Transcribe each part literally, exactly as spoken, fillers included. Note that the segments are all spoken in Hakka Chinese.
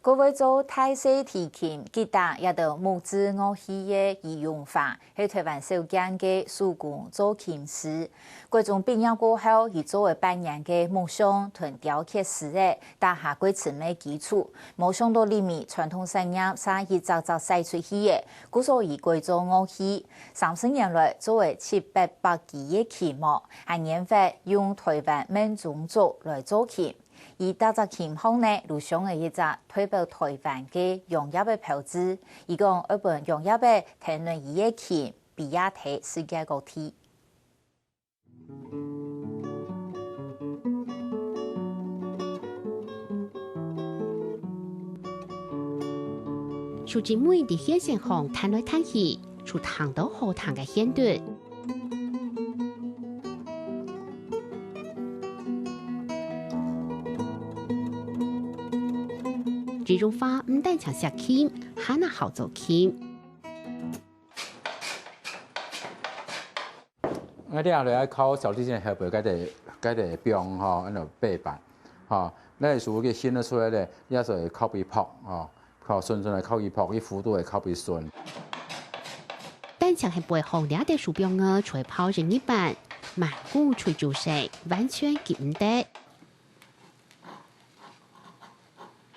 佢會做大細提琴、吉他這兜木質樂器个李榮發，係臺灣少見个手工做琴師。國中畢業過後，佢做了半年个木匠同雕刻師仔，打下過深个基礎。無想到這位傳統產業嗄一隻隻徙出去了，故所佢改做樂器。三十年來，做了七八百支个琴模，還研發用臺灣孟宗竹來做琴。 佢逐隻琴項呢，都鑲了一隻代表臺灣个揚葉个標誌。佢講愛分揚葉仔跈等佢个琴，飛啊在世界各地。手指尾在絃線項彈來彈去，就彈到好聽个絃段。 李榮發毋單淨惜琴，還較好做琴。𠊎這下來愛靠小提琴後背該个，該个枋吼，安到背板，吼，該手个弦仔出來咧，也係靠佢拍，吼，靠順順來靠佢拍，佢幅度會靠佢順。單淨係背項這兜手枋仔，就係拋入一半，滿鼓吹就勢，完全及毋得。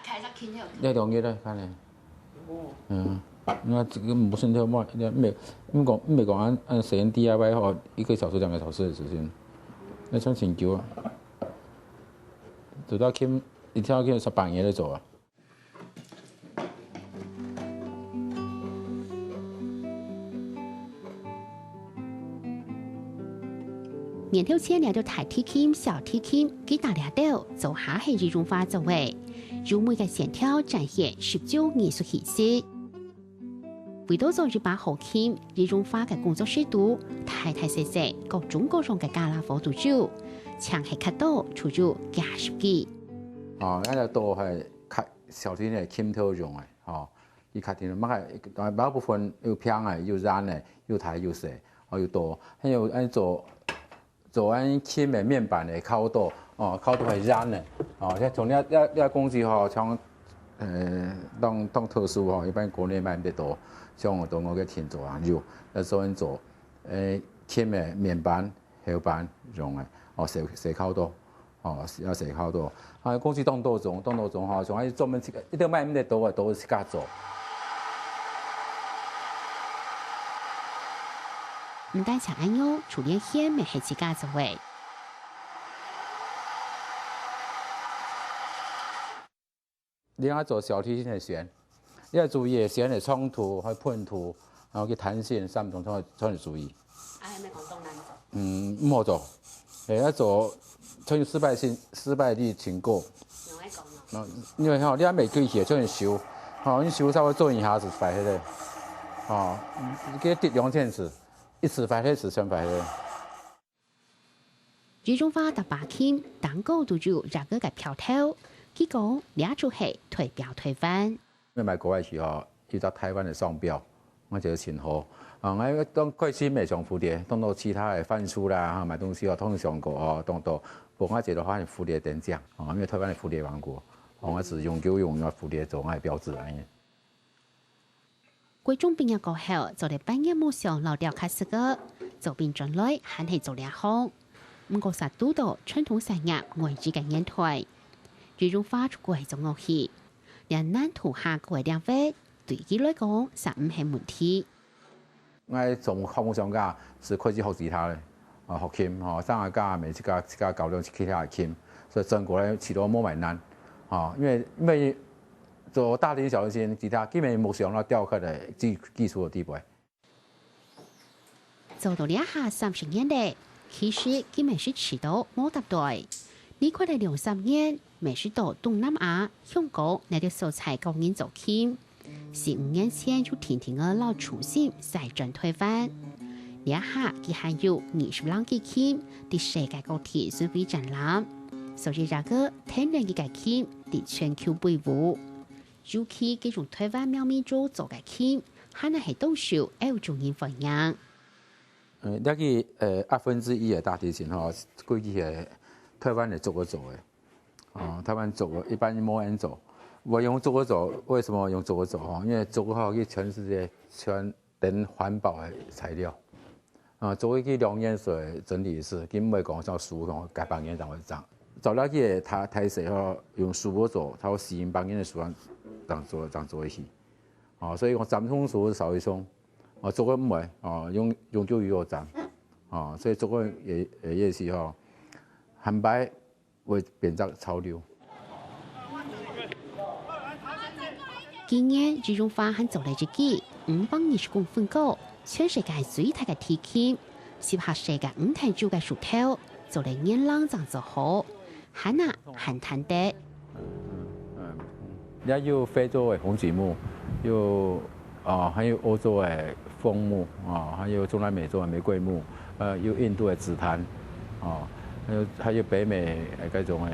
開隻琴就有。要兩日了，看呢。嗯，那這個不是你要賣，你沒，你講，你沒講按，按時間D I Y吼，一個小時、兩個小時的時間，那算挺久啊。做到琴，一條琴十八年在做啊。 年頭前這兜大提琴、小提琴、吉他這兜，做下係李榮發做个，優美个線條展現十足藝術氣息。為著做一把好琴，李榮發个工作室肚，大大細細、各種各樣个傢啦貨都有，淨係刻刀就有幾十支。哦，該个刀係刻小提琴个琴頭用个，吼。 佢較定，麼个，大部分有平个，有圓个，有大有細，哦，有刀，還有恁做，做恁琴个面板个敲刀，哦，敲刀係圓个，哦，像從這，這，這工具吼，像，呃，當，當特殊吼，一般國內買毋得到，像我同我个琴做啊，有，那時候做，呃，琴个面板、後板用个，哦，細，細敲刀。 哦，愛細敲刀。啊，工具當多種，當多種吼，像愛專門自家，一定買毋得到个，都係自家做。毋單淨恁樣，就連弦乜係自家做个。 另外做小提琴个弦，你愛注意弦个長度、還有噴度，然後佢彈性，三種都要，都要注意。啊，還無講當難做。嗯，毋好做。誒，愛做，像失敗性，失敗率挺高。因為吼，你還沒對齊，像手，吼，你手稍微做一下就壞忒咧。吼，佢跌兩千次，一次壞忒，一次全壞忒。 李榮發逐把琴頂高都有這個个標頭，佢講這就係代表台灣。𠊎買國外去吼，有隻台灣个商標，𠊎覺得真好。啊，𠊎當開始買上蝴蝶，當多其他个販售啦，哈，買東西哦，通常過哦，當多。不過𠊎覺得發現蝴蝶等獎，哦，因為台灣个蝴蝶王國，哦，𠊎係永久用个蝴蝶做𠊎个標誌恁樣。 國中畢業過後，做了半年木匠摎雕刻師个，做兵轉來還係做這行。毋過煞堵著傳統產業危機个年代，李榮發就改做樂器，連爛土下過个領域，對佢來講，煞毋係問題。𠊎從學木匠家係開始學吉他个。 啊，學琴，吼，上下家也自家，自家搞了其他个琴，所以轉過來其實無恁難，吼，因為，因為做大提琴、小提琴，其他基本木匠摎雕刻个基，基礎个底背。做到這下三十年咧，其實佢乜係試著無搭對。離開了兩三年， 乜係到東南亞、香港這兜所在教人做琴。十五年前就定定仔摎初心徙轉台灣。這下佢還有二十零支琴，在世界各地巡迴展覽，所以這個跈等佢个琴在全球飛舞。尤其佢用台灣苗民族做个琴，還係當受歐洲人歡迎。呃，這個，呃，二分之一个大提琴吼，估計係台灣个竹仔做个。 哦，台灣做个，一般無恁做。我用竹仔做，為什麼用竹仔做？吼，因為竹仔吼，佢全世界全等環保的材料。啊，竹仔佢兩年水整理一次，佢毋會講像樹吼，隔百年正會長。照理佢个大，大細吼，用樹仔做，差不多四百年个樹仔正做，正做得起。哦，所以講斬松樹少一松，哦，竹仔毋會，哦，永，永久又有長。哦，所以竹仔也，也，也是吼，很白 會變成潮流。今年，余榮發還做了一支五百二十公分高、全世界最大个鐵琴，集合世界五大洲个樹頭，做了年零正做好，還啊還談得。嗯，嗯，嗯。也有非洲个紅櫸木，有 哦，還有歐洲个楓木，哦，還有中南美洲个玫瑰木，呃，有印度个紫檀，哦，還有，還有北美，呃，該種个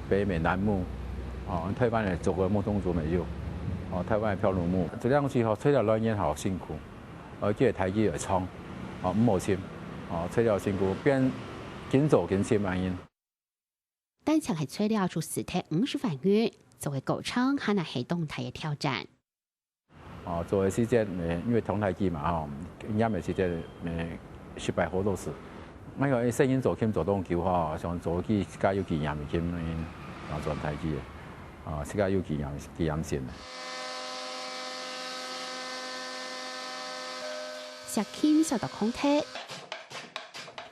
北美楠木，哦，臺灣个竹仔、牧童竹乜有，哦，臺灣个漂櫓木，這兩種吼，材料來源好辛苦，而且大家會創，哦，毋好尋，哦，材料辛苦，變緊做緊尋恁樣。 單淨係材料就使忒五十萬銀，做个過程還係當大个挑戰。哦，做个時節，呃，因為當大支嘛，吼，染个時節，呃，失敗好多次。𠊎講，細人做琴做當久吼，想做支自家有經驗个琴，啊，做大支个，啊，自家有經驗，經驗性。錫琴燒到炕忒，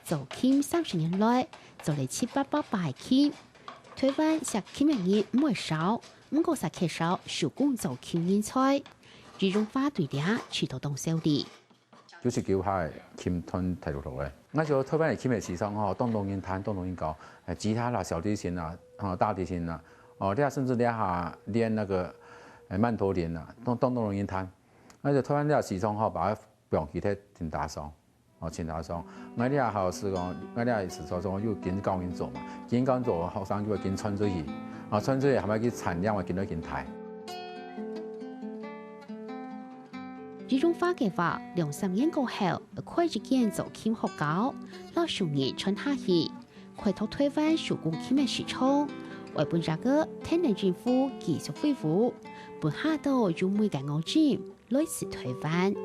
做琴三十年來， 做了七八百把个琴。臺灣錫琴个人毋會少，毋過煞缺少手工做琴人才。余榮發對這試著當受力。九十九下个琴斷忒落來。𠊎想臺灣个琴个市場吼，當多人彈，當多人搞，誒，吉他啦、小提琴啦、吼，大提琴啦，哦，這甚至這下連那個，誒，曼陀林啦，當，當多人彈。𠊎想臺灣這市場吼，把它放棄忒真打爽。 哦，真打爽。𠊎這下係講，𠊎這下係講有緊教人做嘛，緊教人做，學生就會緊傳出去，啊，傳出去還愛去產量，會緊來緊大。余榮發計畫兩三年過後，開一間做琴學校，摎手藝傳下去，開拓臺灣手工琴个市場，為分這個跈等政府繼續維護，分下到有味个樂器來自臺灣。